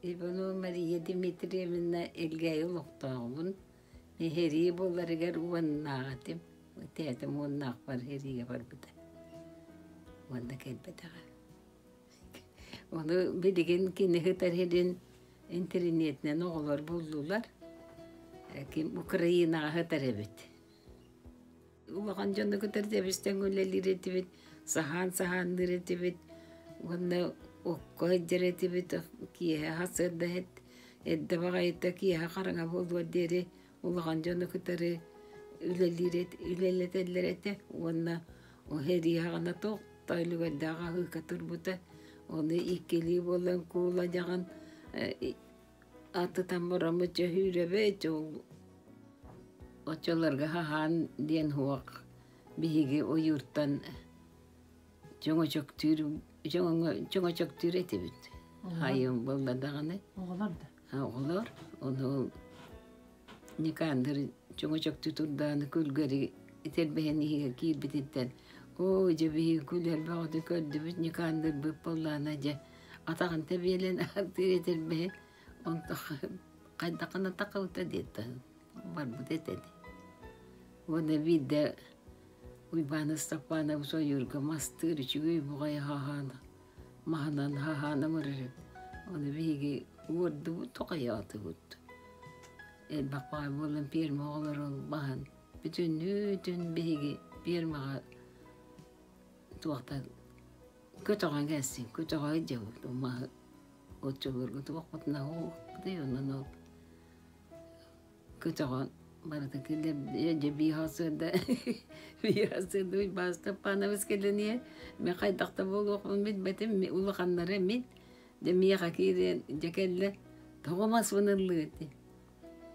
Иванова Мария Дмитриевна Элгээйи олохтооҕубун. Сэрии буоларыгар уоннаах этим. Тээтэм уоннаахпар сэриигэ барбыта. Уонна кэлбэтэҕэ. Ону билигин кини сытар сирин интэриниэтинэн оҕолор буллулар. Ким Украинаҕа сытар эбит. Улахан дьону кытары тэбистэн үлэлиир этибит, саһаан-саһаанныыр этибит уонна окко сылдьар этибит, киэһэ сарсыарда эрдэ баҕайыта киэһэ хараҥа буолуор диэри улахан дьону кытары үлэлиир үлэлэтэллэр этэ уонна сэрии саҕана туох да үлүгэрдээх аһыыка турбута, ону иккилии буолан куула дьаҕан Атытан бараммыт дьөһүүрэбит ол оччолорго хаһаан диэн суох биһиги ойууртан чөҥөчөктүүр чөҥөчөктүүр этибит хайым буолла даҕаны Оҕолор да? Оҕолор ону Никандр чөҥөчөктүү турдаҕына күлгэри итэрбэһэн иһигэр киирбититтэн оо дьэ биһиги күлэр бөҕөтө көрдүбүт Никандрбыт буоллаҕына дьэ атаҕын тэбиэлэн аһардыыр этэрбэһин онто хайдаххына такылта диэт барбыт этэ дии. Уонна биирдэ Уйбаан Ыстапаанабыс ойуурга мастыыр үчүгэй буҕай хаһаан маһынан хаһаан ымырыр. Ону биһиги уордубут тоҕойоотубут. Элбэх баҕай буолан пиэрмэ оҕолоро маһын бүтүннүүтүн биһиги пиэрмэҕэ туохтан Көтөҕөн кэлсин, көтөҕө дьабыт маһы оччолорго туохпутуна уохпутуй онон ол көтөҕөн барыта киллэрдэ дьэ биир сарсыарда биир сарсыарда Уйбаан Степанович кэлэн иһэн мин хайдах да буолуохпун билбэтим улаханнара мин дьэ миэхэ киирэн дьэ кэллэ тоҕо маспын ыллыгыт дии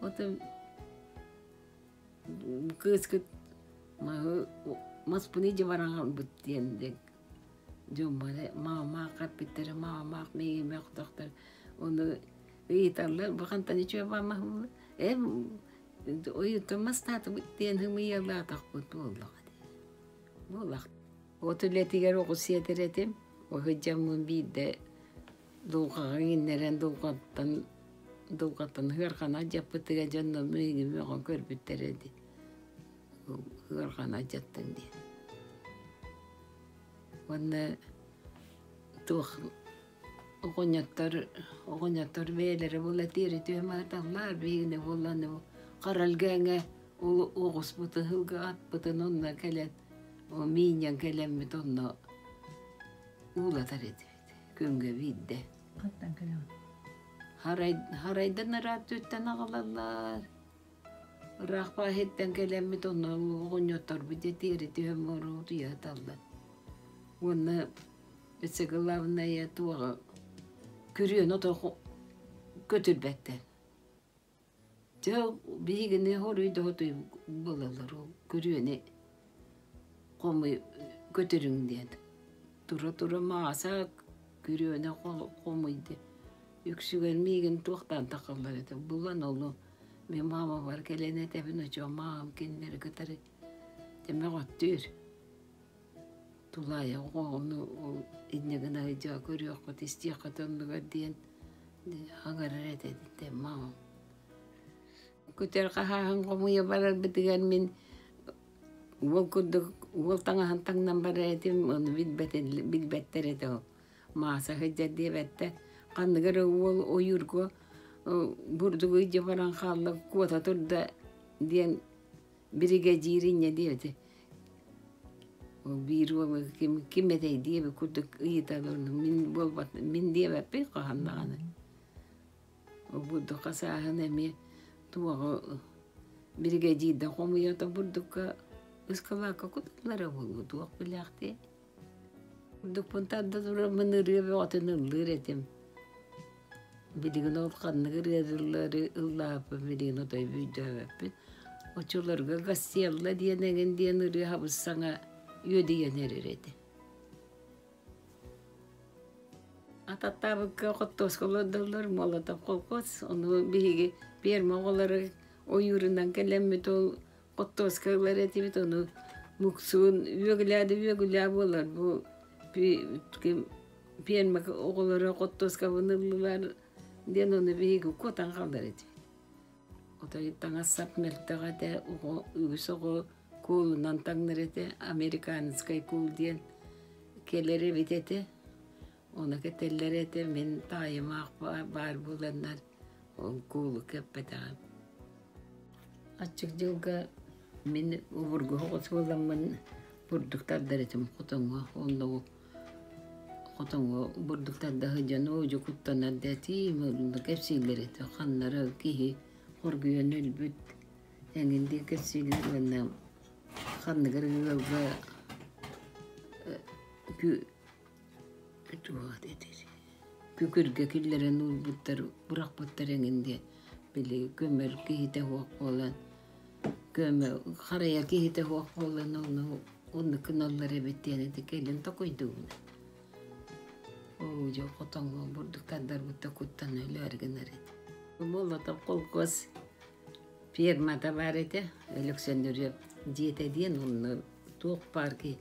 отон кыыскыт маһы маспын илдьэ баран хаалбыт диэн дьоммор маамаах эппиттэрэ маамаах миигин мөхтөхтөр ону ыйыталлар бу хантан үчүгэй маамаһым э ойуттан мастаатыбыт диэн ымыйалаатахпыт буоллаҕа дии буоллах от үлэтигэр оҕус сиэтэр этим оһыдьаммын биирдэ дулҕаҕа иҥиннэрэн дулҕаттан дулҕаттан ыархана дьаппытыгар дьонно миигин мөҕөн көрбүттэрэ дии ыархана дьаттын диэн Уонна туох оҕонньоттор оҕонньоттор бэйэлэрэ буола тиэрэ түһэн бараталлар биһигини буолланы бу харалгээҥҥэ ол оҕуспутун сылгы атпытын онно кэлэн ол миинньэн кэлэммит онно уулатар этибит күҥҥэ биирдэ. Хантан кэлэҕин? Харай харайдан ырааттыттан аҕалаллар. Ыраах бааһыттан кэлэммит онно оҕонньотторбут дьэ тиэрэ түһэн утуйа сыталлар. Уонна өссө главное туоҕа күрүөнү ото көтүрбэттэр. Дьэ биһигини хоруй да хотуй буолаллар ол күрүөнү хомуй көтүрүҥ диэн. Тура-тура Мааса күрүөнү хомуйда. Үксүгэр миигин туохтаан тахаллар этэ булан олу Мин маамабар кэлэн этэбин очуо маам кинилэри кытары тэмэҕөттүүр. Тулаайах оҕону ол инньэ гына ыйдьаа көрүөххүт, истиэххит оннугар диэн аҥарар этэ диттэ маамам. Күтэр хаһааһын хомуйа барарбытыгар мин уол курдук уол таҥаһын таҥнан барар этим, ону билбэттэр этэ ол. Мааса сылдьар диэбэттэр. Ханнык эрэ уол ойуурга бурдугу илдьэ баран хаалла, куота турда диэн биригэдьиир инньэ диэбитэ. Ол биир уол ким, ким этэй диэбит курдук ыйыталлар мин буолбат мин диэбэппин хаһан даҕаны. Ол бурдук хасааһын эмиэ туоҕу биригэдьиирдэ хомуйата бурдукка ыскалаакка куталлара буолуо туох билээхтиэй. Бурдукпун тарда тураммын ырыа бөҕөтүн ыллыыр этим. Билигин ол ханнык ырыалары ыллаабыппын билигин отой өйдөөбөппүн. Оччолорго «Гастелло» диэн эҥин диэн ырыа хабыс-саҥа үөдүйэн эрэр этэ. Ататтаабыкка хоттуоска олордоллор, Молотов колхоз. Ону биһиги пиэрмэ оҕолоро ойуурунан кэлэммит ол Оттуоска ылар этибит, ону муксуун үөгүлээ да үөгүлээ буолар. Бу пиэрмэ оҕолоро хоттуоскабын ыллылар. Диэн ону биһиги куотан хаалар этибит. Отой таҥас-сап мөлтөх этэ, оҕо үгүс оҕо куулунан таҥнар этэ, американскай куул диэн кэлэр эбит этэ. Ону кэтэллэр этэ, мин таайым аах баар буоланнар ол куулу кэппэтэҕим. Аччык дьылга мин обургу оҕус буоламмын бурдук тардар этим хотоҥҥо онно хотоҥҥо бурдук тарда сылдьан оо дьэ куттанар да этиим онно кэпсииллэр этэ ханнара киһи хоргуйан өлбүт эҥин диэн кэпсииллэр уонна ханныгар ыалга Күкүргэ киллэрэн уурбуттар, бырахпыттар эҥин диэн били көмөр киһитэ суох буолан, көмө харайар киһитэ суох буолан ону оннук гыналлар эбит диэн ити кэлин токуйдуубун. Оо, дьэ хотоҥҥо бурдук тардарбыт да куттана өлөөр гынар этэ. Молотов холкуос фермата баар этэ, Өлөксөндөрүөп дьиэтэ диэн онно туох баар киһи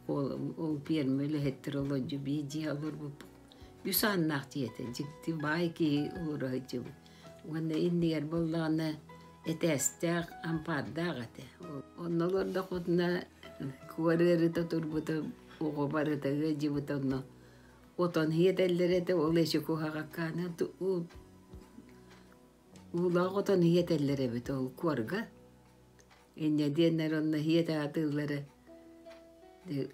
ол пиэрмэ үлэһиттэр олодьу биир дьиэ олорбуппут. Үс ааннаах дьиэ этэ, дьикти баай киһи олоро сылдьыбыт. Уонна иннигэр буоллаҕына этээстээх, ампаардаах этэ. Онно олордохпутуна куор ыарыыта турбута, оҕо барыта ыалдьыбыта онно отон иһэтэллэр этэ, ол эчи куһаҕаккааны уулаах отон иһэтэллэр эбит ол куорга. Инньэ диэннэр онно иһиэтэ аатыыллара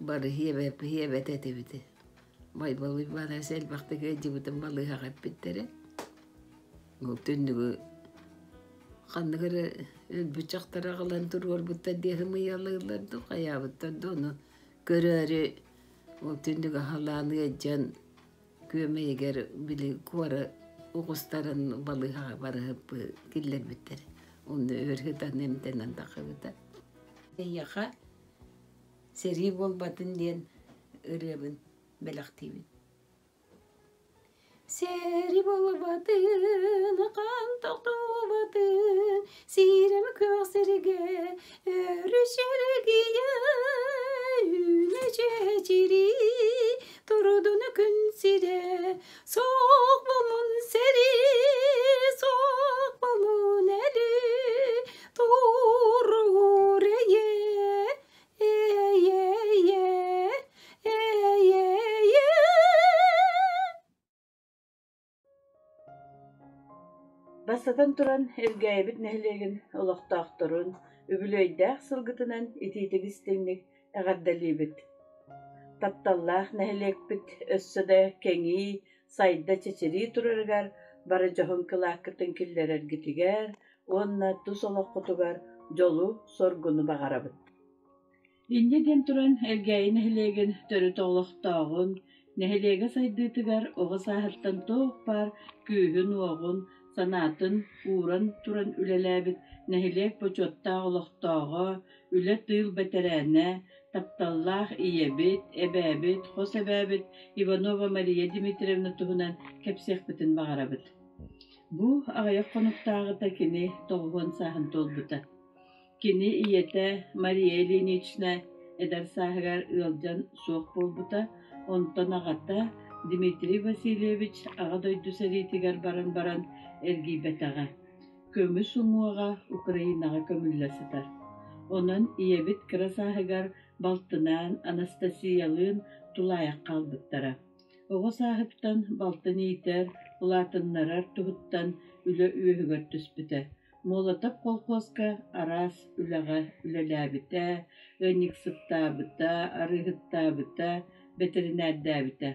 бары иһиэбэт этибит. Байбал Уйбаанабыс элбэхтик ыалдьыбытын балыыһаҕа эппиттэрэ. Ол түннүгү ханнык эрэ өлбүт дьахтары аҕалан туруорбуттар диэн ымыйалыыллар дуу, хайаабыттар дуу, ону көрөөрү ол түннүгү аһалаан ыалдьан күөмэйигэр били куора оҕустарын балыыһаҕа барыһыппы киллэрбиттэр. Онно өр сытан эмтэнэн тахсыбыта. Эйиэхэ сэрии буолбатын диэн ырыабын бэлэхтиибин. Сэрии буолбатын, хаан тохтубатын, сирэм күөх сиргэ өрүс эргийэ, үүнэ чэчирии, турдун күн сирэ, суох буолун сэрии, суох буолун өлүү, туругур эйэ, эйэ, эйэ, эйэ. Бастатан туран, Элгээйибит нэһилиэгин олохтоохторун үбүлүөйдээх сылгытынан итиитик истиҥник эҕэрдэлиибит. Тапталлаах нэһилиэкпит өссө да кэҥии, сайда чэчирии турарыгар бары дьоһун кылааккытын киллэрэргитигэр уонна тус олоххутугар дьолу-соргуну баҕарабыт. Инньэ диэн туран, Элгээйи нэһилиэгин төрүт олохтооҕун, нэһилиэгэ сайдыытыгар оҕо сааһыттан туох баар күүһүн-уоҕун, санаатын ууран туран үлэлээбит нэһилиэк бочуоттаах олохтооҕо, үлэ-тыыл бэтэрээнэ, тапталлаах ийэбит, эбээбит, хос эбээбит Иванова Мария Дмитриевна туһунан кэпсиэхпитин баҕарабыт. Бу аҕыйах хонуктааҕыта кини 90 сааһын туолбута. Кини ийэтэ Мария Ильинична эдэр сааһыгар ыалдьан суох буолбута, онтон аҕата Дмитрий Васильевич Аҕа дойду сэриитигэр баран баран эргийбэтэҕэ. Көмүс уҥуоҕа Украинаҕа көмүллэ сытар. Онон ийэбит кыра сааһыгар балтынаан Анастасиялыын тулаайах хаалбыттара. Оҕо сааһыттан балтын иитэр, улаатыннарар туһуттан үлэ үөһүгэр түспүтэ. Молотов колхуоска араас үлэҕэ үлэлээбитэ, ыанньыксыттаабыта, арыыһыттаабыта, бэтэринээрдээбитэ.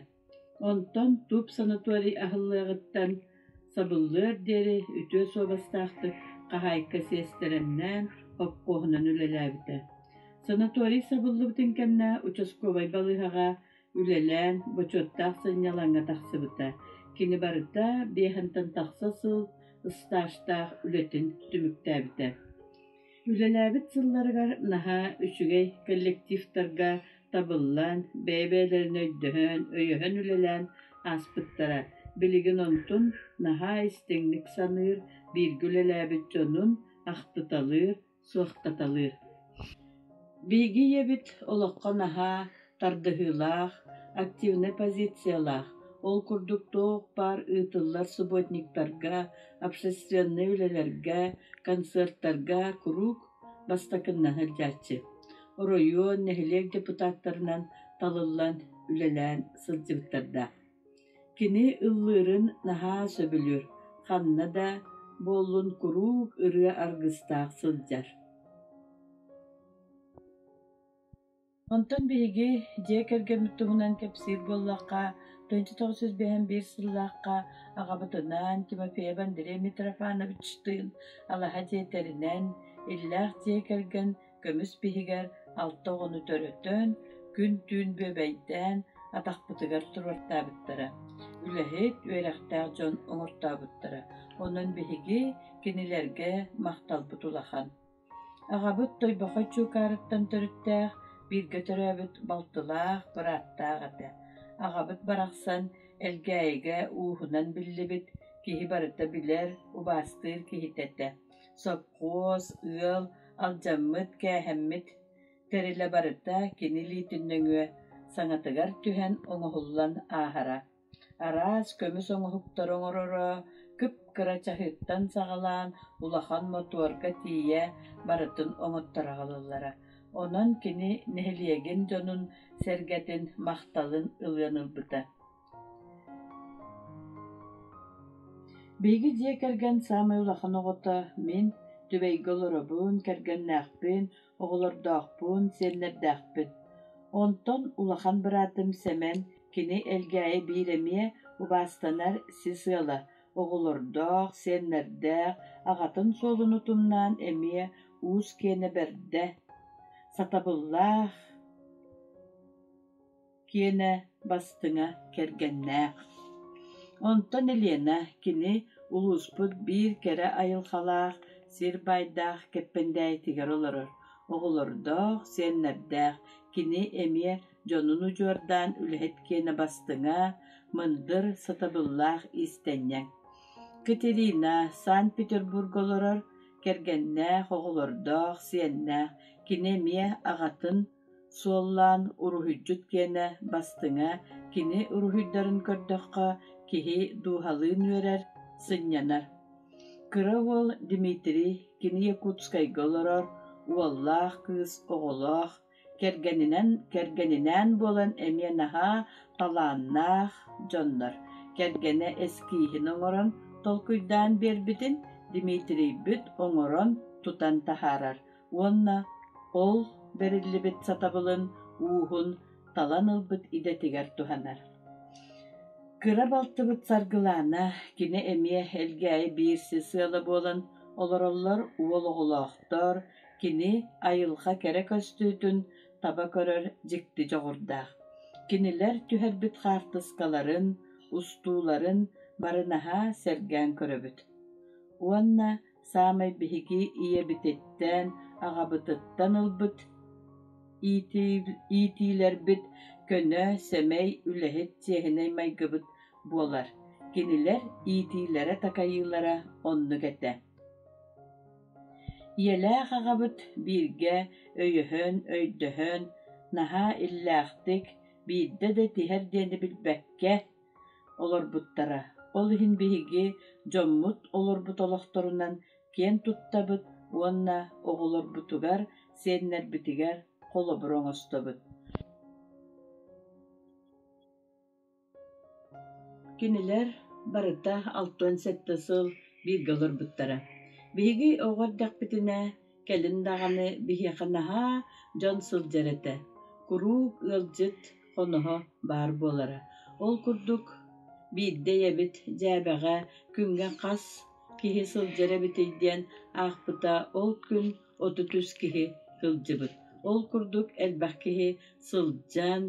Онтон туп санаторий аһыллыаҕыттан сабыллыар диэри үтүө суобастаахтык хаһаайка сиэстэрэннээн, хопкуоһунан үлэлээбитэ. Санаторий сабыллыбытын кэннэ участковай балыыһаҕа үлэлээн, бочуоттаах сынньалаҥҥа тахсыбыта. Кини барыта биэһэнтэн тахса сыл ыстаастаах үлэтин түмүктээбитэ. Үлэлээбит сылларыгар наһаа үчүгэй коллективтарга табыллан, бэйэ-бэйэлэрин өйдөһөн, өйөһөн үлэлээн ааспыттара. Билигин онтун наһаа истиҥник саныыр, бииргэ үлэлээбит дьонун ахтыталыыр, суохтаталыыр. Биһиги ийэбит олоххо наһаа тардыһыылаах, активнай позициялаах, Ол курдук туох баар ыытыллар субботниктарга, общественнай үлэлэргэ, концертарга куруук бастакыннан сылдьааччы. Оройуон, нэһилиэк депутаттарынан талыллан үлэлээн сылдьыбыттардаах. Кини ыллыырын наһаа сөбүлүүр, ханна да буоллун куруук ырыа аргыстаах сылдьар. Онтон биһиги дьиэ кэргэммит туһунан кэпсиир буоллахха, 1951 сыллаахха аҕабытынаан Тимофеев Андрей Митрофановичтыын алаһа дьиэтэринэн, иллээх дьиэ кэргэн көмүс биһигэр алта оҕону төрөтөн, күн-түүн бүөбэйдээн атахпытыгар туруортаабыттара, үлэһит, үөрэхтээх дьон оҥортообуттара. Онон биһиги кинилэргэ махталбыт улахан. Аҕабыт Тойбохой Чуукаарыттан төрүттээх, бииргэ төрөөбүт балтылаах, бырааттаах этэ. Аҕабыт барахсан Элгээйигэ ууһунан биллибит, киһи барыта билэр, убаастыыр киһитэ этэ. Сопхуос, ыал, алдьаммыт, кээһэммит тэрилэ барыта кини илиитин нөҥүө саҥатыгар түһэн оҥоһуллан ааһара. Араас көмүс оҥоһуктары оҥороро, кып-кыра чаһыыттан саҕалаан улахан мотуорга тиийэ барытын оҥотторо аҕалаллара. Онон кини нэһилиэгин дьонун сэргэтин махталын ылыан ылбыта. Биһиги дьиэ кэргэн саамай улахан оҕото мин, Түбэйгэ олоробун, кэргэннээхпин, оҕолордоохпун, сиэннэрдээхпин. Онтон улахан быраатым Сэмэн, кини Элгээйи биир эмиэ убаастанар сис ыала, оҕолордоох, сиэннэрдээх, аҕатын суолун утумнаан эмиэ уус киэнэ бэрдэ, сатабыллаах киэнэ бастыҥа кэргэннээх. Онтон Елена кини улууспут биир кэрэ айылҕалаах, сир баайдаах Кэппэндээйитигэр олорор, оҕолордоох, сиэннэрдээх. Кини эмиэ дьонун удьуордаан үлэһит киэнэ бастыҥа, мындыр, сатабыллаах иистэнньэҥ. Катерина Санкт-Петербурга олорор, кэргэннээх, оҕолордоох, сиэннээх. Кини эмиэ аҕатын Суоллаан уруһуйдьут киэнэ бастыҥа, кини уруһуйдарын көрдөххө киһи дууһалыын үөрэр, сынньанар. Кыра уол Дмитрий кини Якутскайга олорор, уоллаах кыыс оҕолоох, кэргэнинэн кэргэнинээн буолан эмиэ наһаа талааннаах дьоннор. Кэргэнэ эскииһин оҥорон толкуйдаан биэрбитин Дмитрийбит оҥорон тутан таһаарар уонна ол бэриллибит сатабылын ууһун талан ылбыт идэтигэр туһанар. Кыра балтыбыт Саргылаана, кини эмиэ Элгээйи биир сис ыала буолан олороллор, уол оҕолоохтор, кини айылҕа кэрэ көстүүтүн таба көрөр дьикти дьоҕурдаах. Кинилэр түһэрбит хаартыскаларын, устууларын бары наһаа сэргээн көрөбүт. Уонна Саамай биһиги ийэбититтэн, аҕабытыттан ылбыт иитиилэрбит көнө, сэмэй, үлэһит, чиэһинэй майгыбыт буолар. Кинилэр иитиилэрэ-такайыылара оннук этэ. Ийэлээх аҕабыт бииргэ өйөһөн, өйдөһөн, наһаа иллээхтик, биирдэ да тиһэр диэни билбэккэ олорбуттара. Ол иһин биһиги дьоммут олорбут олохторунан киэн туттабыт уонна оҕолорбутугар, сиэннэрбитигэр холобур оҥостобут. Кинилэр барыта 67 сыл бииргэ олорбуттара. Биһиги оҕо эрдэхпитинэ, кэлин даҕаны биһиэхэ наһаа дьон сылдьар этэ. Куруук ыалдьыт хоноһо баар буолара. Ол курдук биирдэ ийэбит дьээбэҕэ күҥҥэ хас киһи сылдьар эбитий диэн аахпыта, ол күн 33 киһи сылдьыбыт. Ол курдук элбэх киһи сылдьан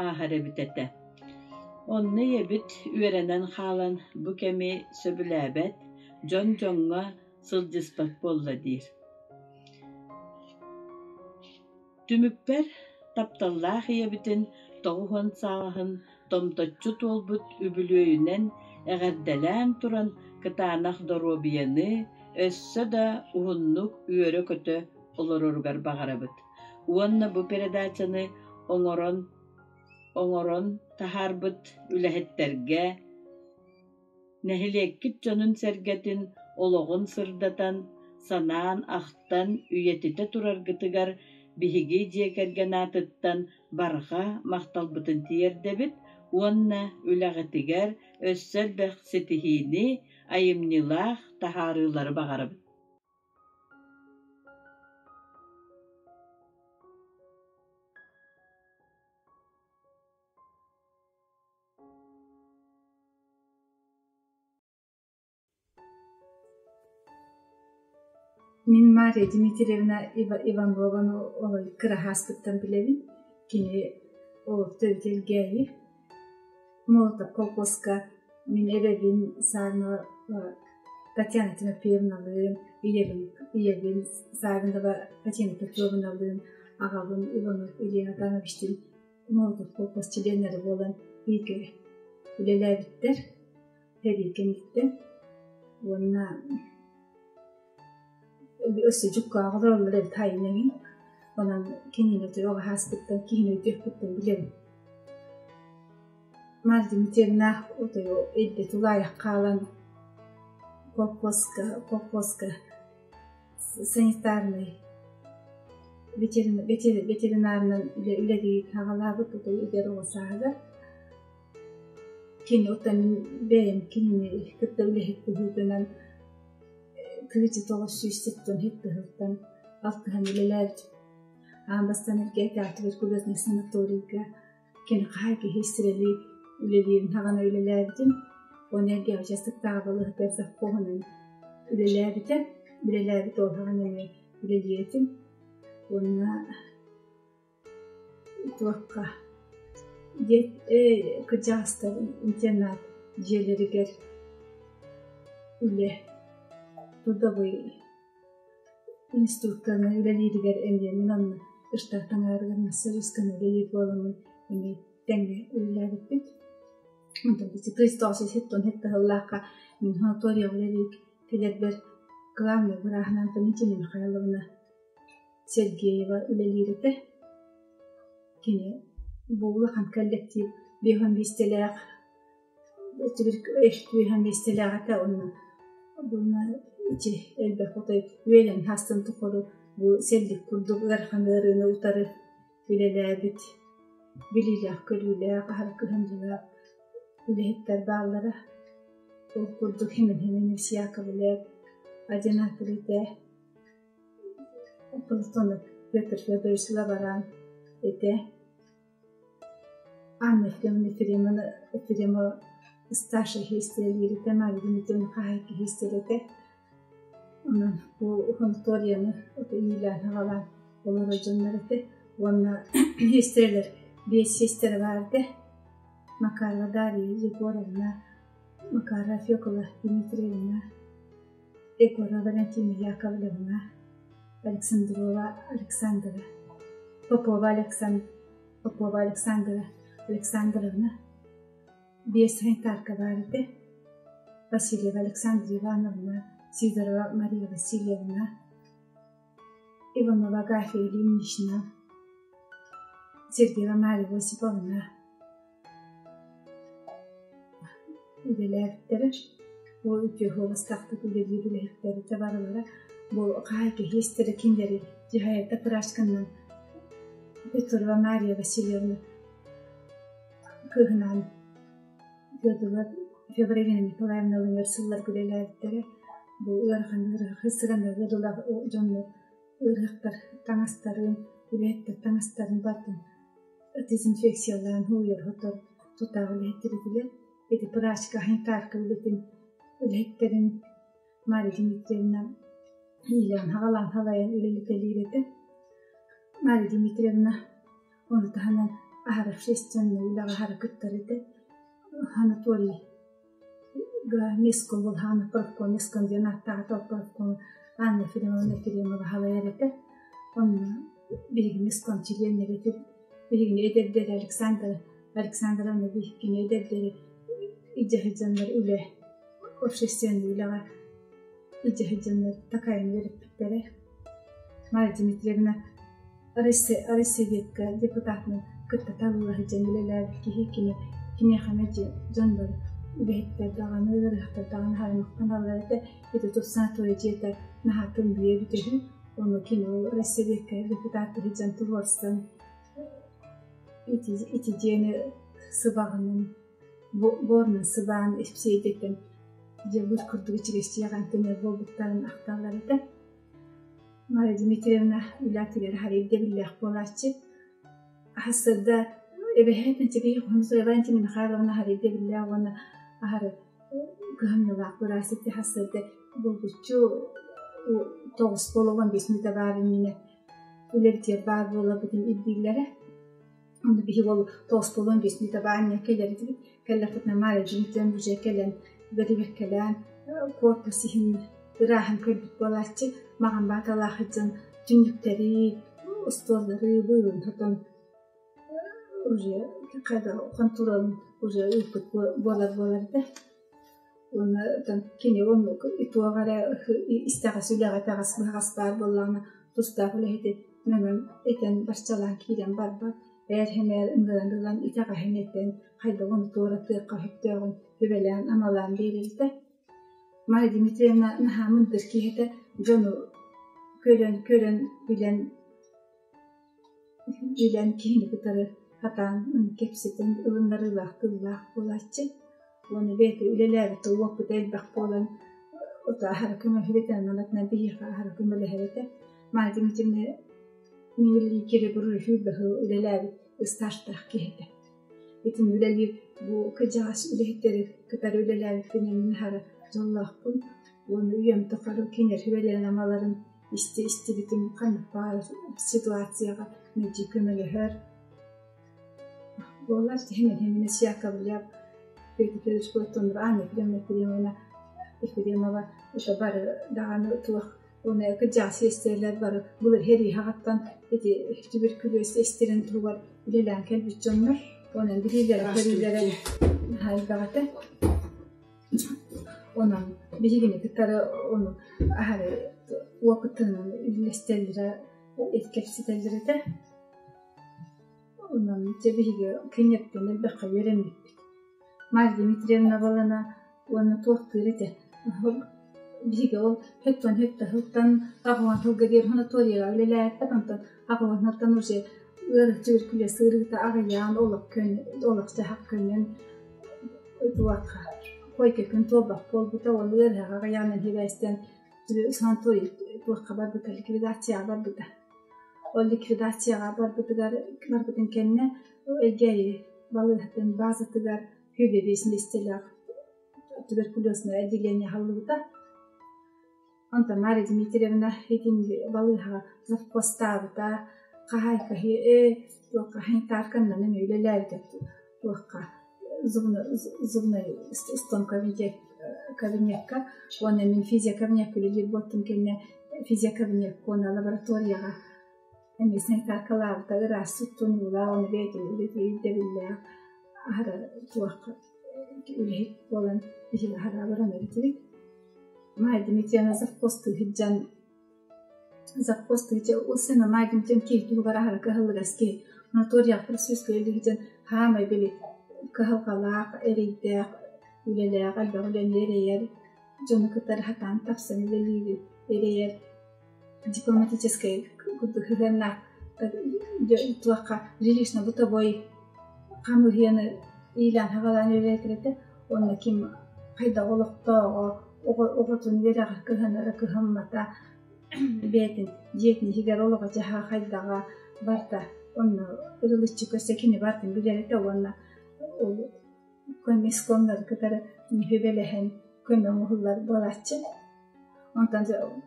ааһар эбит этэ. Онно ийэбит үөрэнэн хаалан бу кэми сөбүлээбэт, дьон дьоҥҥо сылдьыспат буолла диир. Түмүкпэр тапталлаах ийэбитин 90 сааһын томточчу туолбут үбүлүөйүнэн эҕэрдэлээн туран кытаанах доруобуйаны өссө да уһуннук үөрэ-көтө олороругар баҕарабыт. Уонна бу передачаны оҥорон оҥорон таһаарбыт үлэһиттэргэ, нэһилиэккит дьонун-сэргэтин олоҕун сырдатан, санаан-ахтан үйэтитэ тураргытыгар биһиги дьиэ кэргэн аатыттан барҕа махталбытын тиэрдэбит уонна үлэҕитигэр өссө элбэх ситиһиини, айымньылаах таһаарыылары баҕарабыт. Мин Мария Дмитриевна Иванованы кыраһааспыттан билэбин. Кини төрүт Элгээйи. Молотов колхозка мин эбэбин Савинова Татьяна Тимофеевналыын, ийэбин, ийэбин Савинова Татьяна Петровналыын, аҕабын Иванов Илья Натановичтыын Молотов колхоз чилиэннэрэ буолан бииргэ үлэлээбиттэр. Сэрии кэнниттэн уонна өссө дьуккааҕы олороллор эбит хайын эҥин. Онон кинини оҕо сааспыттан киһини өйдүөхпүттэн билэбин. Марья Дмитриевна утуйу илдьэ тулаайах хаалан колхозка, колхозка санитарнай ветеринарынан үлэлии хаҕалаабыт утуй эдэр оҕо сааһыгар. Кини оттон мин бэйэм кинини кытта үлэһит быһыытынан 1907 һыттыһыттан алтыһан үлэлээбитим. Аан бастаан эргээтээх туберкулезнай санаторийга кини хаһан киһи истирэлии үлэлиирин хаҕана үлэлээбитим. Уонна эргэ участоктааҕы балыыһатыгар завхоһунан үлэлээбитэ. Үлэлээбит ол хаҕана эмиэ үлэлиир этим. Уонна Туохха диэт кырдьаҕастар интернат дьиэлэригэр үлэ трудовой институттарынан үлэлииригэр эмиэ мин онно штат аҥаарыгар массажистканы үлэлиир буоламмын эмиэ тэҥҥэ үлэлээбиппит. Онтон сыллаахха мин санаторияҕа үлэлии кэлэрбэр главный бырааһынан Валентина Михайловна Сергеева үлэлиир этэ. Кини бу улахан коллектив биэһэн биэстэлээх биэһэн биэстэлээх этэ уонна уонна ити элбэх отой үөлэн хаастан тухары бу сэллик курдук ыарахан ыарыыны утары үлэлээбит билиилээх-көрүүлээх, аһара кыһамньылаах үлэһиттэр бааллара. Ол курдук Химин Химин Яковлев, Одинаков этэ. Платонов Петр Федорович Лаборан этэ. Анна Ефремовна Ефремовна Ефремова старшай иһистэлиир этэ, Мария Дмитриевна хаһаайка иһистэр этэ. Онон бу санаторияны иилээн-хаҕалаан олорор дьоннор этэ. Уонна сиэстэрэлэр биэс сиэстэрэ баар этэ. Макарова Дарья Егоровна, Макарова Фекла Дмитриевна, Егорова Валентина Яковлевна, Александрова Александра, Попова Александра, Попова Александра Александровна, биэс санитарка баар этэ. Васильева Александра Ивановна, Сидорова Мария Васильевна, Иванова Агафья Ильинична, Сергеева Мария Осиповна үлэлээбиттэрэ. Бу үтүө суобастаахтык үлэлиир үлэһиттэрэ барылара бу хаһаайка иһиэстэрэ кинилэри дьаһайарда пыраасканан Петрова Мария Васильевна кыыһынаан Федорова Февралина Николаевналыын өр сылларга үлэлээбиттэрэ. Бу ыарахан ыарыһах ыарыылаах дьоннор ыарыһахтар таҥастарын, үлэһиттэр таҥастарын барытын дезинфекциялаан һууйар-сотор тутаах үлэһиттэр этилэр. Ити прачка, санитарка үлэтин үлэһиттэрин Мария Дмитриевна иилээн-хаҕалаан салайан үлэлэтэлиир этэ. Мария Дмитриевна ону таһынан аһара общественнай үлэҕэ аһара кыттар этэ. Анатолий местком булһаана профком местком диэн ааттаах профком Анна Ефремовна Ефремова салайар этэ. Онно биһиги местком чилиэннэрэ биһигини эдэрдэри Александра Александровна биһиккини эдэрдэри илдьэ сылдьаннар үлэ общественнай үлэҕэ илдьэ сылдьаннар такайан үөрэппиттэрэ. Мария Дмитриевна Россия депутатынан кытта табылла сылдьан үлэлээбит киһи кини киниэхэ мэлдьи дьон бары үлэһиттэр даҕаны, ыарыһахтар даҕаны харамахтаналлар этэ. Ити тус санаторий дьиэтэ наһаа тымныы эбит үһү. Ону кини ол Россия депутат сылдьан туруорсан ити ити дьиэни сыбаҕынан буорунан сыбаан испсиэйдэтэн дьэ бу курдук ичигэстиэҕин төнөр буолбуттарын ахталлар этэ. Мария Дмитриевна үлэтигэр хара ирдэбиллээх буолааччы. Аһассарда эбэһээт Антипия Валентина Михайловна хара ирдэбиллээх уонна аһары кыһамньылаах быраас ити хассарда булгуччу тоҕус буолуон биэс мүнүүтэ баар иннинэ үлэбитигэр баар буоларбытын ирдииллэрэ. Онно биһиги ол тоҕус буолуон биэс мүнүүтэ баар иннинэ кэлэр этибит. Кэллэхпитинэ Мария Дмитриевна уже кэлэн бэрибэккэлээн корпус иһин ырааһын көрбүт буолааччы. Маҕан бааталаах сылдьан түннүктэри, остуоллары быылын сотон уже хайдах хонтуруолун уже ыыппыт буолар буолар этэ. Уонна кини оннук туох эрэ истэҕэс үлэҕэ итэҕэс быһаҕас баар буоллаҕына тустаах үлэһити мөҥөн этэн барчалаан киирэн барбат ээр-сэмээр ыҥыран ылан итэҕэһин этэн хайдах ону туоратыахха сөптөөҕүн сүбэлээн-амалаан биэрэрдэ. Майя Дмитриевна наһаа мындыр киһи этэ, дьону көрөн көрөн билэн билэн киһини кытары сатаан кэпсэтэн ылыннарыылаах тыллаах буолааччы. Уонна бэйэтэ үлэлээбит уопута элбэх буолан ото аһара көмөлөһүбүт аналатынан биһиэхэ аһара көмөлөһөр этэ. Майя Дмитриевна Мииликири буруйу үлэлээбит ыстаастаах киһи этэ. Итин үлэлиир бу кырдьаҕас үлэһиттэри кытары үлэлээбиппин мин аһара дьоллоохпун уонна үйэм тухары кинилэр сүбэлэрин-амаларын исти-истибитим ханнык баҕарар ситуацияҕа мэлдьи көмөлөһөр буолар. Тиһин Яковлев Петр Федорович Платонов, Анна Ефремовна Ефремовна Ефремова это бары даҕаны туох уонна кырдьаҕас сиэстэрэлэр бары былыр сэрии саҕаттан ити туберкулез эстэрин туһугар үлэлээн кэлбит дьоннор онон билиилэрэ-көрүүлэрэ наһаа элбэх этэ. Онон биһигини кытары ону аһары опытынан үллэстэллэрэ, кэпсэтэллэр этэ. Онон дьэ биһиги киниэттэн элбэххэ үөрэммиппит. Марья Дмитриевна балана уонна туохтуур этэ. Биһиги ол хөттөн хөттө сылтан аҕыһан сылга диэри санаторийга үлэлээбиппит, онтон аҕыһан сылтан уже ыарыһчы күлэ сырыыта аҕыйаан олох көн олох-дьаһах көнөн туохха койка күн туолбат буолбута ол ыарыһах аҕыйаанын сибээстэн санаторий туохха барбыта ликвидацияҕа барбыта. Ол ликвидацияҕа барбытыгар барбытын кэннэ Элгээйи балыыһатын баазатыгар 105 миэстэлээх туберкулезное отделение аһыллыбыта. Онтон Мария Дмитриевна итинник балыыһаҕа завхозтаабыта, хаһаайка ээ туохха санитарканнан эмиэ үлэлээбитэ туохха зубной стон кабинекка уонна мин физиокабинекка үлэлиир буолтум кэннэ физиокабинекка уонна лабораторияҕа эмиэ санитаркалаабыта ыраас туттунуулаах уонна бэйэтин үлэтэ ирдэбиллээх аһара туох үлэһит буолан биһиги аһара абыранар этибит. Майя Дмитриевна завхозтыы сылдьан завхозтыы сына Майя Дмитриевна киһи туһугар аһара кыһаллыгас киһи санаторияҕа профсоюзка үлэлии сылдьан хаамай били кыһалҕалаах, эрэйдээх үлэлээх, элбэх үлэни эрэйэр, дьону кытары сатаан тапсан үлэлиири эрэйэр дипломатическай курдук сыһыаннаах туохха жилищно-бытовой хамыыһыйаны иилээн-саҕалаан үлэлэтэр этэ уонна ким хайдах олохтооҕо оҕотун үөрэҕэр кыһанара кыһаммата бэйэтин дьиэтин иһигэр олоҕо-дьаһаҕа хайдаҕа барыта онно ырылыччы көрсө кини барытын билэр этэ уонна ол комиссионнары кытары сүбэлэһэн көмө оҥоһуллар буолааччы. Онтон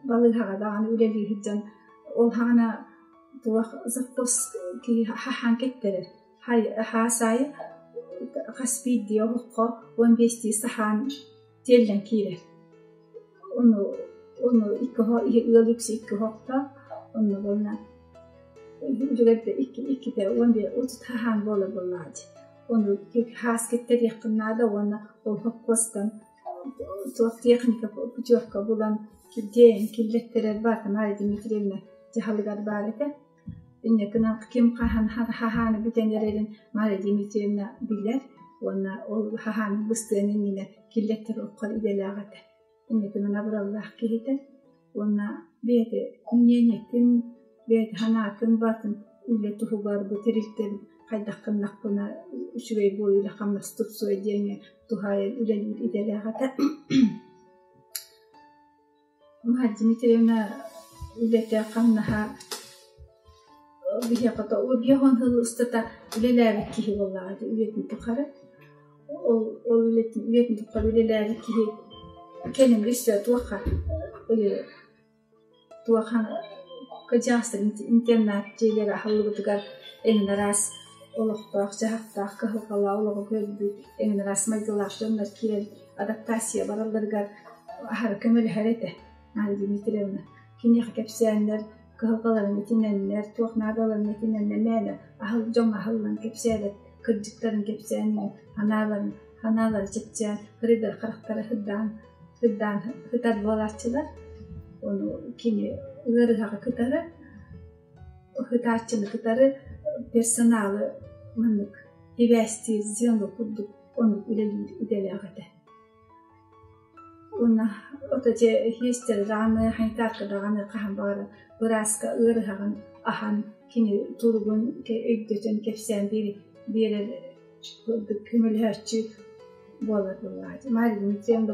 балыыһаҕа даҕаны үлэлии сылдьан ол саҕана туох завхоз киһи хаһаан кэттэрэр. Хаас аайы хас биирдии оһоххо 15-тии саһаан тиэллэн киирэр. Ону ону икки ыал үксэ икки оһохтоох, онно уонна үчүгэйдэ икки иккитэ 11 отут хаһаан буолар буоллаҕа дии. Ону хаас кэттэриэххин наада уонна ол хоппуостан туох техника путевка булан килдиэйэн киллэттэрэр баата Мария Дмитриевна дьаһалыгар баар этэ. Инньэ ким хаһан хаһааны бүтэн эрэрин Мария Дмитриевна билэр уонна ол хаһааны быстыан иннинэ киллэттэр оххор идэлээх этэ. Инньэ абыраллаах киһитэ уонна бэйэтэ мнениетин, бэйэтэ санаатын баатын үлэ туһугар бу тэрилтэ хайдах гыннахпына үчүгэй буолуу үлэ хамнас тупсуо диэҥҥэ туһаайан үлэлиир идэлээх этэ. Мария Дмитриевна үлэтэ хамнаһа биһиэхэ биэс сыл устата үлэлээбит киһи буоллаҕа дии үйэтин тухары. Ол ол үлэтин үйэтин тухары үлэлээбит киһи кэлин өссө туохха туохха кырдьаҕастар интернат дьиэлэрэ аһыллыбытыгар эҥин араас олохтоох, дьаһахтаах, кыһалҕалаах олоҕу көрбүт, эҥин араас майгылаах дьоннор киирэн адаптация баралларыгар аһара көмөлөһөр этэ Мария Дмитриевна. Киниэхэ кэпсээннэр, кыһалҕаларын итинэннэр, туох наадаларын итинэннэр мээнэ аһыл дьоҥҥо аһыллан кэпсээбэт, кырдьыктарын кэпсээн санааларын санаалара чэпчээн, кырыйдар харахтара сырдаан сырдаан сытар буолааччылар. Ону кини ыарыһаҕы кытары, ыһытааччыны кытары персоналы маннык сибээстиир звено курдук оннук үлэлиир идэлээх этэ. Уонна ото дьэ иһиэстэр даҕаны, санитарка даҕаны хаһан баҕарар бырааска ыарыһаҕын аһан кини туругун өйдөтөн кэпсээн биэрэр курдук көмөлөһөөччү буолар буоллаҕа. Мария Дмитриевна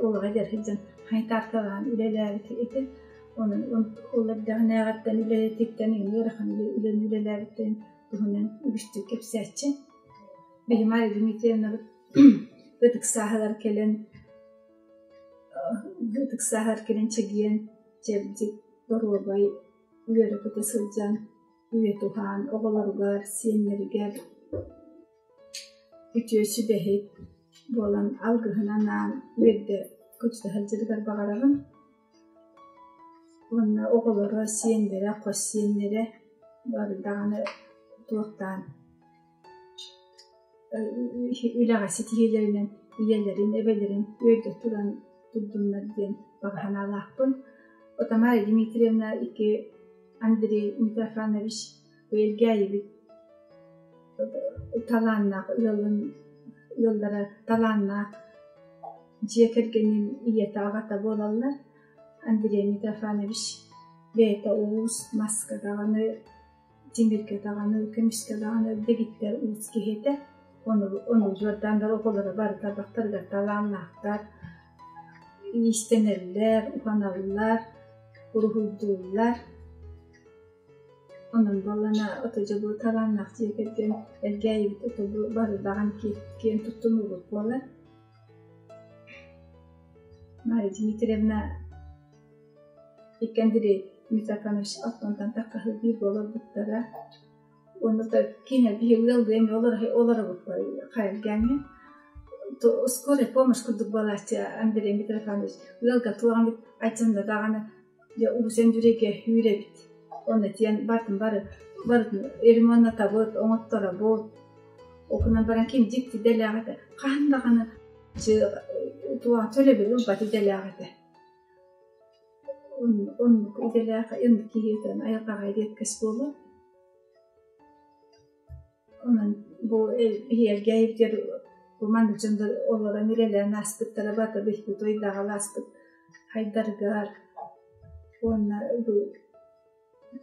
олоҕо эдэр сылдьан санитаркалаан үлэлээбит этэ. Онон ол эрдэҕинээҕиттэн үлэлэтиттэн ыарахан үлэни үлэлээбиттэрин туһунан үгүстүк кэпсээччи. Биһи Мария Дмитриевнабыт ытык сааһыгар кэлэн ытык сааһыгар кэлэн чэгиэн, чэбдик, доруобай, үөрэ-көтө сылдьан үйэ туһаан оҕолоругар, сиэннэригэр үтүө сүбэһит буолан алгыһын анаан үөрдэ көтүтэ сылдьарыгар баҕарабын. Уонна оҕолоро, сиэннэрэ, хос сиэннэрэ бары даҕаны туохтаан үлэҕэ ситиһиилэринэн ийэлэрин, эбэлэрин үөрдэ туран турдуннар диэн баҕа санаалаахпын. Тамара Дмитриевна икки Андрей Митрофанович Элгээйибит талааннаах ыалын ыаллара талааннаах дьиэ кэргэнин ийэтэ аҕата буолаллар. Андрей Митрофанович бэйэтэ уус, маска даҕаны тимиргэ даҕаны, көмүскэ даҕаны дэгиттэр уус киһи этэ. Ону ону удьуордаан оҕолоро бары тарбахтарыгар талааннаахтар, иистэнэллэр, уһаналлар, уруһуйдууллар. Онон буоллаҕына ото дьэ бу талааннаах дьиэ кэргэн Элгээйибит ото бу бары даҕаны киэн туттунуубут буолар. Мария Дмитриевна икки Андрей Митрофанович оттонтон таххаһыы биир буоларбыттара. Уонна кини биһиги ыаллыы эмиэ олоробут хайалгээҥҥэ. Скорая помощь курдук буолааччы Андрей Митрофанович ыалга туох эмит айдьанна даҕаны дьэ уус Өндүрэйгэ үүрэбит. Онно тиийэн бартын бары барытын ремоннатабыт, оҥотторобут. Ол гынан баран ким дьикти идэлээх этэ. Хаһан даҕаны туох төлөбүр ылбат идэлээх этэ. Оннук идэлээх инник киһитин айылҕаҕа редкость буолуо. Онон бу биһиэргээйбитигэр бу маннык дьоннор олорон үлэлээн ааспыттара барыта биһиги туйдаҕалааспыт хайдарыгар уонна бу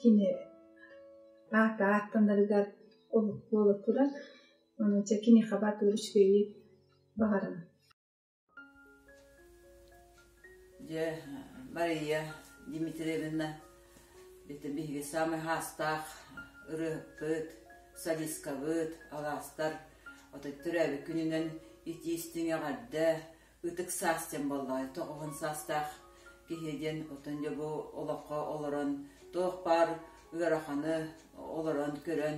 кини аата ааттанарыгар олук буола турар. Онон чэ киниэхэ баатыгар үчүгэйи баҕарабын. Дьэ, Мария Дмитриевна биһиги саамай хаастаах ырыаһыппыт, солисткабыт, алаастар отой төрөөбүт күнүнэн итии-истиҥ эҕэрдэ, ытык саас диэн буоллаҕа, тоҕуһун саастаах киһи диэн оттон дьэ бу олоххо олорон туох баар ыараханы олорон көрөн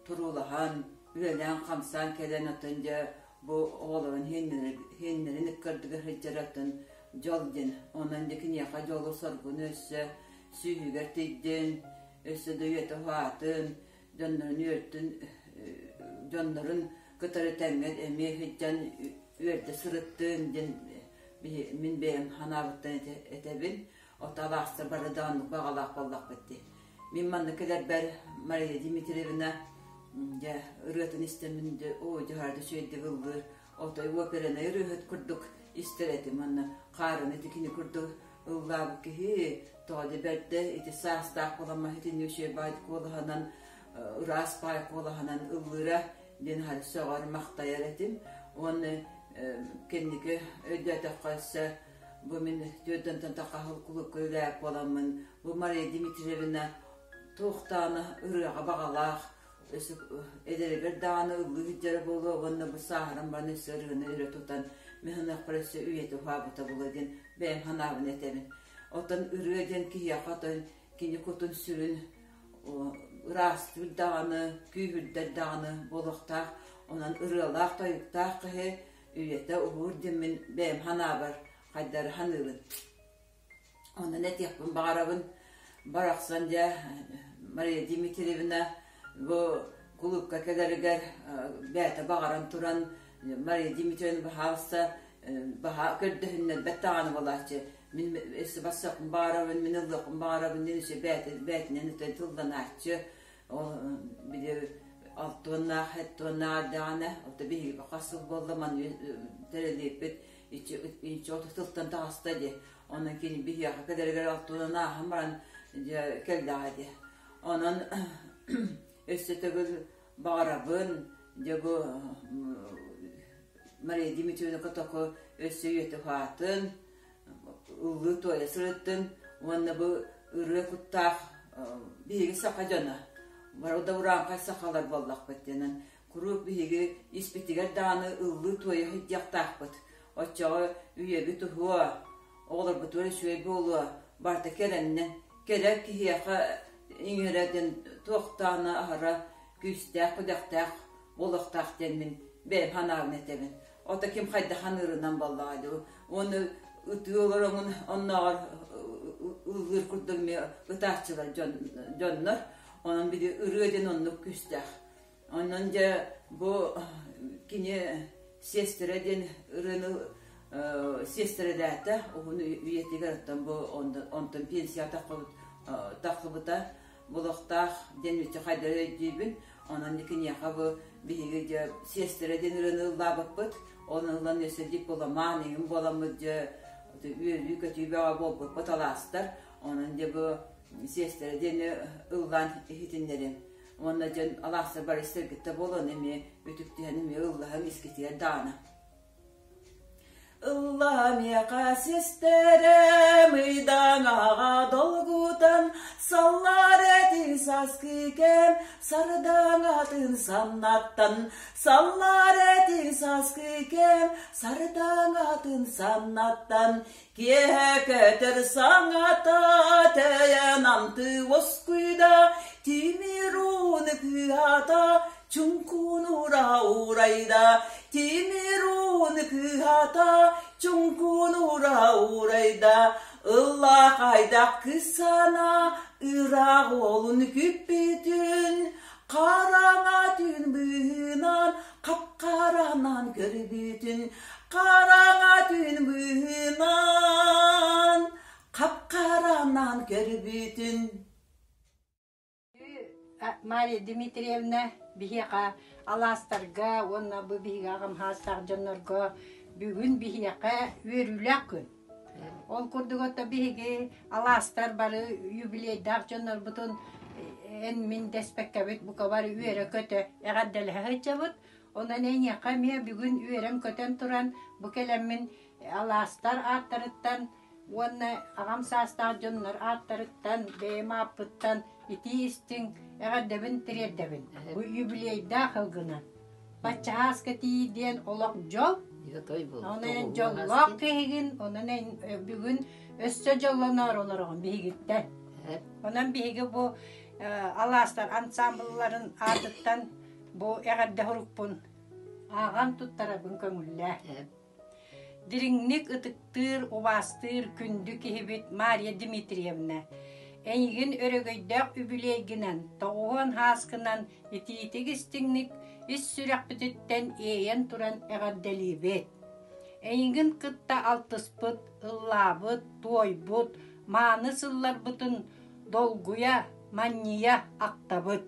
туруулаһан, үлэлээн-хамсаан кэлэн оттон дьэ бу оҕолорун иһиннэрин ыккардыгар сылдьар оттон дьол диэн. Онон дьэ киниэхэ дьолу-соргуну өссө сүүһүгэр тиийдин, өссө да үйэтэ уһаатын, дьоннорун үөртүн, дьоннорун кытары тэҥҥэ эмиэ сылдьан үөрдэ сырыттын диэн мин бэйэм санаабыттан этэбин. Ото алаастар бары да оннук баҕалаах буоллахпыт дии. Мин манна кэлэрбэр Мария Дмитриевна дьэ ырыатын истэммин дьэ оо дьаһаарды үчүгэйдик ыллыыр отой операны ырыаһыт курдук истэр этим уонна хаарыны ити кини курдук ыллаабыт киһи тоҕо да бэрдэ ити саастаах буоламмын итинник үчүгэй баай куолаһынан ыраас баай куолаһынан ыллыыра диэн аһары сөҕөр махтайар этим уонна кэнники өйдөөтөххө өссө бу мин түөртэнтэн тахаһыл кулуупка үлээп буоламмын бу Мария Дмитриевна туохтаана ырыаҕа баҕалаах өссө эдэригэр даҕаны ыллыы сылдьара буолуо уонна бу сааһыран баран өссө ырыаны өрө тутан мин саныахпар өссө үйэтэ уһаабыта буолуо диэн бэйэм санаабын этэбин. Оттон ырыа диэн киһиэхэ оттон кини кутун-сүрүн ыраастыыр даҕаны, күүһүрдэр даҕаны буолуохтаах. Онон ырыалаах-тойуктаах киһи үйэтэ уһуур диэммин бэйэм санаабар хайдары саныыбын. Онон этиэхпин баҕарабын, барахсан дьэ Мария Дмитриевна бу кулуупка кэлэригэр бэйэтэ баҕаран туран Мария Дмитриевна баһаалыста баһа көрдөһүннэрбэт даҕаны буолааччы. Мин өссө барсыахпын баҕарабын, мин ыллыахпын баҕарабын диэн өссө бэйэтэ бэйэтинэн өтөн тылланааччы. Ол били алтыаннаах, сэттиэннээх эрдэҕинэ, ото биһиги хас сыл буолла манна тэрилиэппит иччи тылтан таҕыста дии. Онон кини биһиэхэ кэлэригэр алтыанан ааһан баран дьэ кэллэҕэ дии. Онон өссө төгүл баҕарабын дьэ бу Мария Дмитриевна Котоку өссө үйэтэ уһаатын, ыллыы туойа сырыттын уонна бу ырыа куттаах биһиги саха дьоно бары да урааҥхай сахалар буоллахпыт диэн куруук биһиги испитигэр даҕаны ыллыы-туойа сылдьыахтаахпыт. Оччоҕо үйэбит уһуо, оҕолорбутугар үчүгэй буолуо, барыта кэрэннэн, кэрэ киһиэхэ иҥэрэ диэн туохтаана аһара күүстээх-күдэхтээх буолуохтаах диэн мин бэйэм санаабын этэбин. Ото ким хайдах саныырынан буоллаҕа дуу. Уонна ытыы олороҥун оннооҕор ыллыыр курдук эмиэ ытааччылар дьоннор. Онон били ырыа диэн оннук күүстээх. Онон дьэ бу кини сиэстэрэ диэн ырыаны сиэстэрэлээтэ уһун үйэтигэр оттон бу онтон пенсия таххыбыта булуохтаах диэн үчү хайдары өйдүүбүн. Онон киниэхэ бу биһиги дьэ сиэстэрэ диэн ырыаны ыллаабыппыт. Оны ылан өссө дипломан иҥин буоламмыт дьэ үөрүү-көтүү бөҕө буолбуппут алаастар. Онон дьэ бу сиэстэрэ диэни ыллаан иһитиннэрим. Уонна дьон алаастар бары сэргиттэ буолан эмиэ үтүктүһэн эмиэ ыллаһан искитигэр даҕаны. Ылла миэхэ систэрэ мыйдаҥаҕа долгутан, Саллар этин саскы кэм сардаҥатын саннаттан, Саллар этин саскы кэм сардаҥатын саннаттан, Киэһэ көтөр саҥата тэйэн амты уоскуйда, Тимир ууну кыыһата чуҥкунура уурайда, Тимир ууну кыыһата чуҥкунура уурайда, Ылла хайдах кысана ыраах уолун күппүтүн, Хараҥа түүн быыһынан хап-харанан көрбүтүн, Хараҥа түүн быыһынан хап-харанан көрбүтүн. Мария Дмитриевна биһиэхэ алаастарга уонна бу биһиги аҕам саастаах дьоннорго бүгүн биһиэхэ үөрүүлээх күн. Ол курдук ото биһиги алаастар бары юбилейдаах дьоннорбутун эн мин дэспэккэбит бука бары үөрэ-көтө эҕэрдэлэһэ сылдьабыт. Онон эйиэхэ эмиэ бүгүн үөрэн-көтөн туран бу кэлэммин алаастар ааттарыттан уонна аҕам саастаах дьоннор ааттарыттан бэйэм ааппыттан итии истиҥ эҕэрдэбин тириэрдэбин. Бу юбилейдаах ылгынан. Баччаһааска тиий диэн олох дьол. Онон дьоллоох киһигин, онон бүгүн өссө дьоллоноор олороҕун биһигиттэн. Онон биһиги бу алаастар ансамблларын аатыттан бу эҕэрдэ сурукпун ааҕан туттарабын көҥүллээ. Дириҥник ытыктыыр, убаастыыр күндү киһибит Мария Дмитриевна, эйигин өрөгөйдөөх үбүлүөйгүнэн, тоҕуһуон һааскынан итиитик-истиҥник ис сүрэхпититтэн иэйэн туран эҕэрдэлиибит. Эйигин кытта алтыспыт, ыллаабыт, туойбут, мааны сылларбытын долгуйа, манньыйа ахтабыт.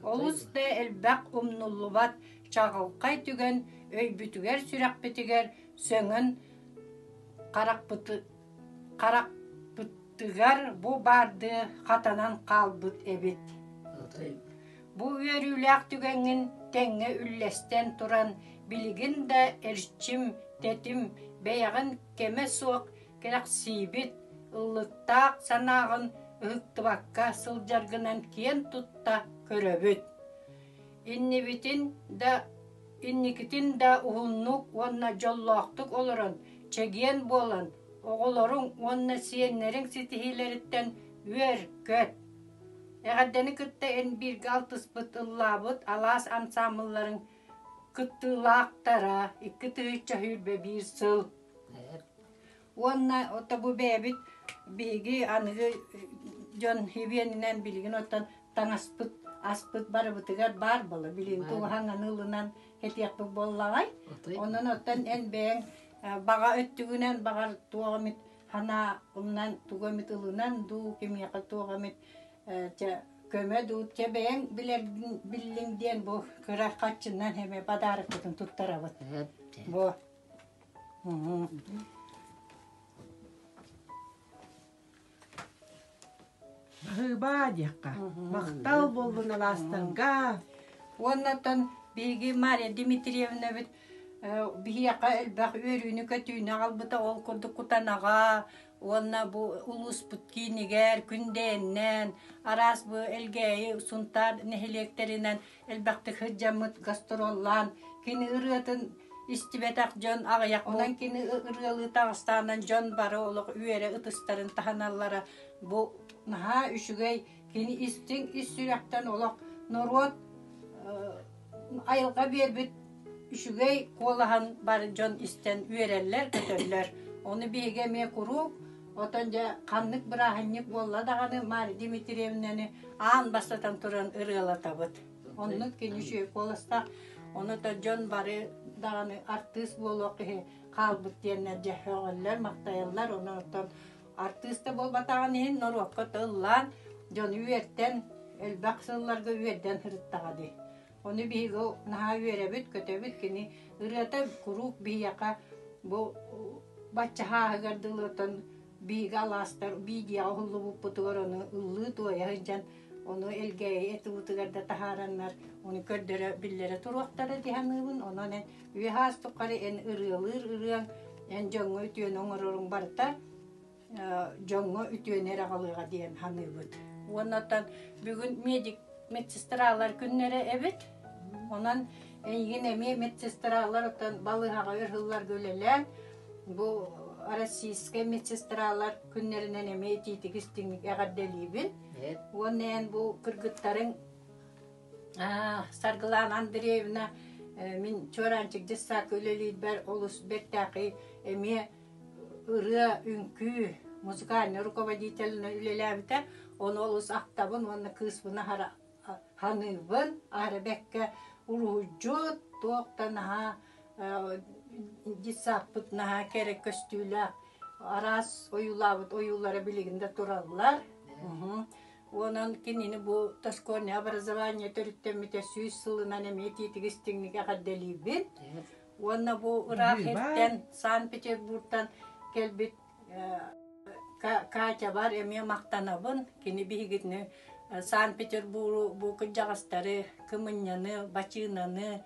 Олус да элбэх умнуллубат чаҕылхай түгэн өйбүтүгэр-сүрэхпитигэр сөҥөн харахпытыгар бу баардыы хатанан хаалбыт эбит. Бу үөрүүлээх түгэҥҥин тэҥҥэ үллэстэн туран билигин да эрчим, тэтим, бэйэҕин кэмэ суох кэрэхсиибит, ыллыктаах санааҕын ыһыктыбакка сылдьаргынан киэн тутта көрөбүт. Иннибитин да инникитин да уһуннук уонна дьоллоохтук олорон, чэгиэн буолан, оҕолоруҥ уонна сиэннэриҥ ситиһиилэриттэн үөр-көт. Эҕэрдэни кытта эн бииргэ алтыспыт ыллаабыт алаас ансаамбылларыҥ кыттыылаахтара 2021 сыл. Уонна ото бу бэйэбит биһиги аныгы дьон хибиэнинэн билигин оттон таҥаспыт аспыт барыбытыгар баар буола билигин тугуһаҥ аны ылынан кэтиэхпит буоллаҕай. Онон оттон эн бэйэҥ баҕа өттүгүнэн баҕар туох эмит санаа ылынан тугу эмит ылынан дуу кимиэхэ туох эмит чэ көмө дуу чэ бэйэҥ билэргин биллиҥ диэн бу кыра хаччынан эмэ подарокпытын туттарабыт. Бу Баһыыбаа диэххэ. Махтал буоллун алаастарга. Уоннаттан биһиги Мария Дмитриевнабыт биһиэхэ элбэх үөрүүнү-көтүүнү аҕалбыта ол курдук Кутанаҕа уонна бу улууспут киинигэр Күндээннэн араас бу Элгээйи Сунтаар нэһилиэктэринэн элбэхтик сылдьаммыт гастроллаан кини ырыатын истибэтэх дьон аҕыйах онон кини ырыалыы таҕыстаанан дьон бары олох үөрэ ытыстарын таһыналлара бу наһаа үчүгэй кини истиҥ ис сүрэхтэн олох норуот айылҕа биэрбит үчүгэй куолаһын бары дьон истэн үөрэллэр көтөллөр ону биһиги эмиэ куруук отон дьэ ханнык бырааһынньык буолла даҕаны Марья Дмитриевнаны аан бастатан туран ырыалатабыт. Оннук кини үчүгэй куоластаах, ону да дьон бары даҕаны артыыс буолуох киһи хаалбыт диэннэр дьэ сөҕөллөр, махтайаллар. Онон оттон артыыс да буолбатаҕын иһин норуокка тыллаан, дьону үөртэн, элбэх сылларга үөрдэн сырыттаҕа дии. Ону биһиги наһаа үөрэбит, көтөбүт. Кини ырыата куруук биһиэхэ бу баччаһааһыгар дылы оттон биһиги алаастар видеоҕа уһуллубуппутугар ону ыллыы-туойа сылдьан ону Элгээйи этуутугар да таһаараннар ону көрдөрө биллэрэ туруохтара дии саныыбын. Онон эн үөһэ тухары эн ырыалыыр ырыаҥ, эн дьоҥҥо үтүөнү оҥороруҥ барыта дьоҥҥо үтүөнү эрэ аҕалыаҕа диэн саныыбыт. Уоннаттан бүгүн медик медсестралар күннэрэ эбит. Онон эйигин эмиэ медсестралар оттон балыыһаҕа өр сылларга үлэлээн бу российскай медсестралар күннэринэн эмиэ итиитик истиҥник эҕэрдэлиибин. Уонна эн бу кыргыттарыҥ Саргылаана Андреевна мин Чуораанчык дьыссаакка үлэлиирбэр олус бэртээхэй эмиэ ырыа, үҥкүү, музыкальный руководителинэн үлэлээбитэ. Ону олус ахтабын уонна кыыспын аһара ханыыбын, аһара бэккэ уруһуйдьут, туох да наһаа детсадпыт наһаа кэрэ көстүүлээх араас ойуулаабыт ойуулара билигин да тураллар. Онон кинини бу дошкольное образование төрүттэммитэ 100 сылынан эмиэ итиитик истиҥник эҕэрдэлиибин. Уонна бу ыраах сиртэн Санкт-Петербургтан кэлбит Катябар эмиэ махтанабын. Кини биһигитини Санкт-Петербургу бу кырдьаҕастары, кымынньаны, бачыынаны,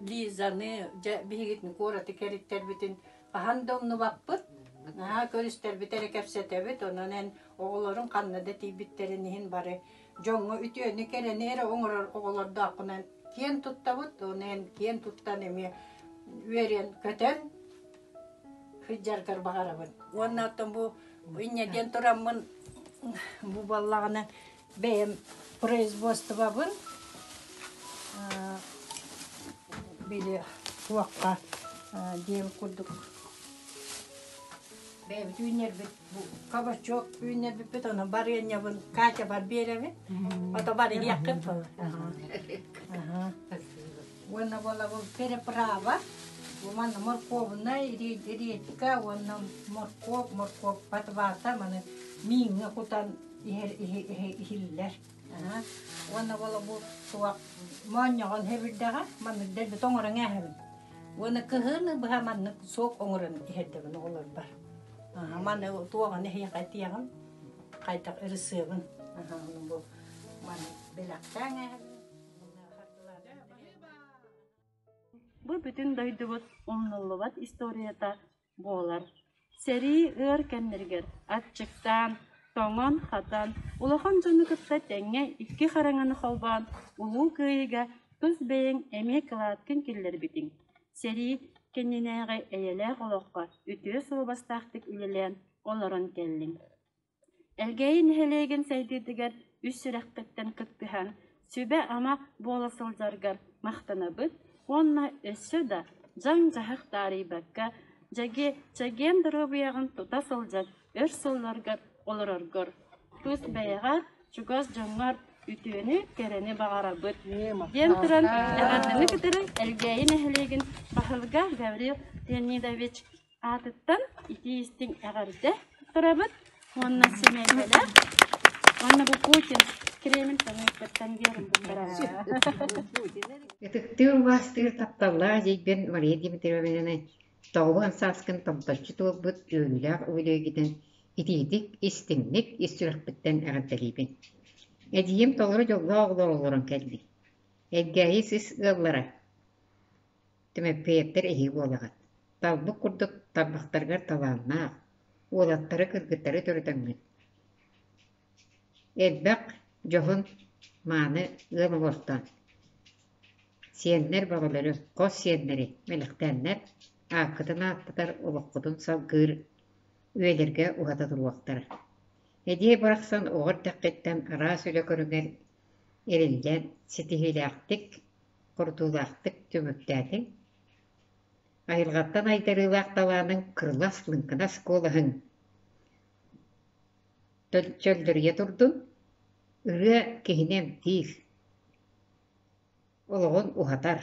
Лизаны, дьэ биһигитин куораты кэриттэрбитин хаһан да умнубаппыт. Наһаа көрүстэрбит эрэ кэпсэтэбит. Онон эн оҕолорун ханна да тиийбиттэрин иһин бары дьоҥҥо үтүөнү кэрэни эрэ оҥорор оҕолордооххунан киэн туттабыт. Ону эн киэн туттан эмиэ үөрэн көтөн сылдьаргар баҕарабын. Уонна оттон бу инньэ диэн тураммын бу буоллаҕына бэйэм производствобын били туохха диэн курдук бэйэбит үүннэрбит бу кабачок үүннэрбиппит ону барыанньабын Катябар биэрэбин ото барыйыаххыт уонна буола бу переправа бу манна морковунай редька уонна моркуоп моркуоп батыбаата маны. Мииҥҥэ кутан иһэр иһиллэр. Уонна буола бу туох моонньоҕон хэбирдэҕэ маннык дэлби тоҥорон ээһэбин. Уонна кыһыны быһа маннык суок оҥорон иһэрдэбин оҕолорбор. Маны туоҕун эһиэхэ этиэҕим, хайдах ырысыабын. Бу маны бэлэхтээн ээһэбин. Бу бүтүн дойдубут умнуллубат историята буолар. Сэрии ыар кэмнэригэр аччыктаан, тоҥон-хатан, улахан дьону кытта тэҥҥэ икки хараҥаны холбоон Улуу Кыайыыга тус бэйэҥ эмиэ кылааккын киллэрбитиҥ. Сэрии кэннинээҕи эйэлээх олоххо үтүө суобастаахтык үлэлээн олорон кэллиҥ. Элгээйи нэһилиэгин сайдыытыгар үс сүрэххиттэн кыттыһан, сүбэ-ама буола сылдьаргар махтанабыт уонна өссө да дьаҥ-дьаһах таарыйбакка, дьэгэ чэгиэн доруобуйаҕын тута сылдьан өр сылларгар олороргор, тус бэйэҕэр, чугас дьоҥҥор үтүөнү, кэрэни баҕарабыт, диэн туран эҕэрдэни кытары Элгээйи нэһилиэгин баһылыга Гаврил Леонидович аатыттан итии-истиҥ эҕэрдэ турабыт уонна сэмэйбэлээх уонна бу Путин Кремль саныыртан биэрин Ытыктыыр убаастыыр тапталлаах эдьиийбин Мария Дмитриевнаны тоҕуһун сааскын томточчу туолбут үөрүүлээх үбүлүөйгүтүн итиитик, истиҥник ис сүрэхпиттэн эҕэрдэлиибин. Эдьиийим толору дьоллоох оҕолор олорон кэллий. Элгээйи сис ыаллара Түмэппиэйэптэр эһиги буолаҕыт. Талбыт курдук тарбахтарыгар талааннаах, уолаттары, кыргыттары төрөтөҥҥүт. Элбэх, дьоһун, мааны ыал оҥортон, сиэннэр бөҕөлөрү, хос сиэннэри бэлэхтээннэр, ааккытын ааттатар, олоххутун салгыыр үйэлэргэ уһата туруохтара. Эдиэй барахсан оҕо эрдэххиттэн араас үлэ көрүҥэр эриллэн, ситиһиилээхтик хорутуулаахтык түмүктээтиҥ. Айылҕаттан айдарыылаах талааныҥ кырылас лыҥкынас куолаһыҥ чөллөрүйэ турдун, ырыа киһини эмтиир, олоҕун уһатар,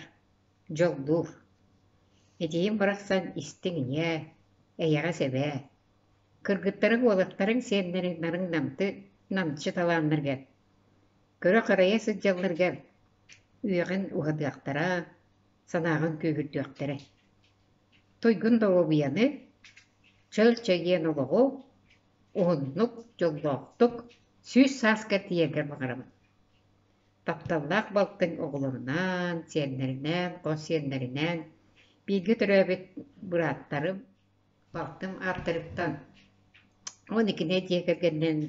дьоллуур. Эдьиийим барахсан истиҥ ийээ, эйэҕэс эбээ, кыргыттарыҥ, уолаттарыҥ сиэннэриҥ нарыҥ намты намчы талааннарыгар, көрө-харайа сылдьалларыгар Үйэҕин уһатыахтара, санааҕын күүһүрдүөхтэрэ. Туйгун доруобуйаны, чөл чэгиэн олоҕу уһуннук, дьоллоохтук 100 сааскар тиийэргэр баҕарабын. Тапталлаах балтыҥ оҕолорунаан, сиэннэринээн, хос сиэннэринээн, бииргэ төрөөбүт бырааттарым, балтым ааттарыттан уон иккинэй дьиэ кэргэнинэн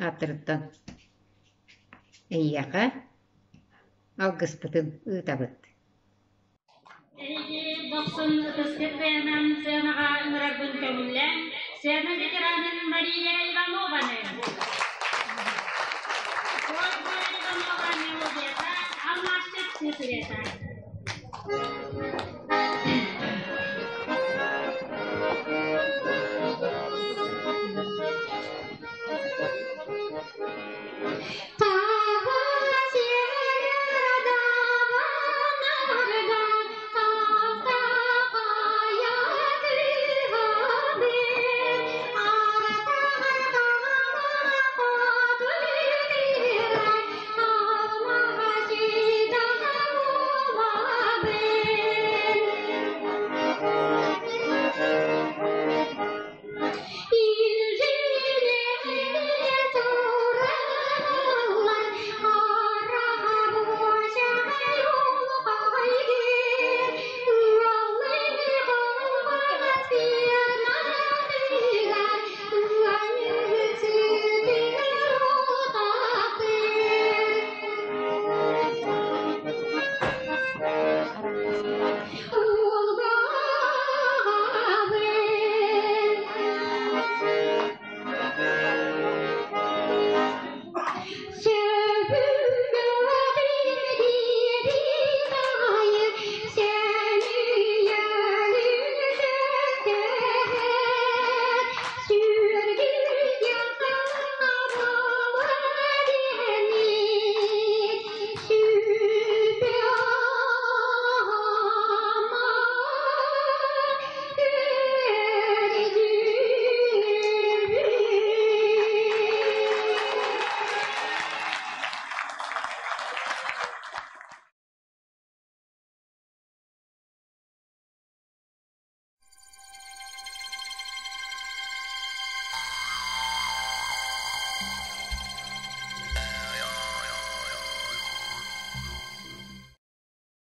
ааттарыттан эйиэхэ алгыспытын ыытабыт. Эһиги дохсун ытыскыт бэйэнэн сценаҕа ыҥырарбын көҥүллээн, сцена ветеранын Мария Иванованы. Ольга Иванова мелодията, алмаасчыт сүүс ырыата.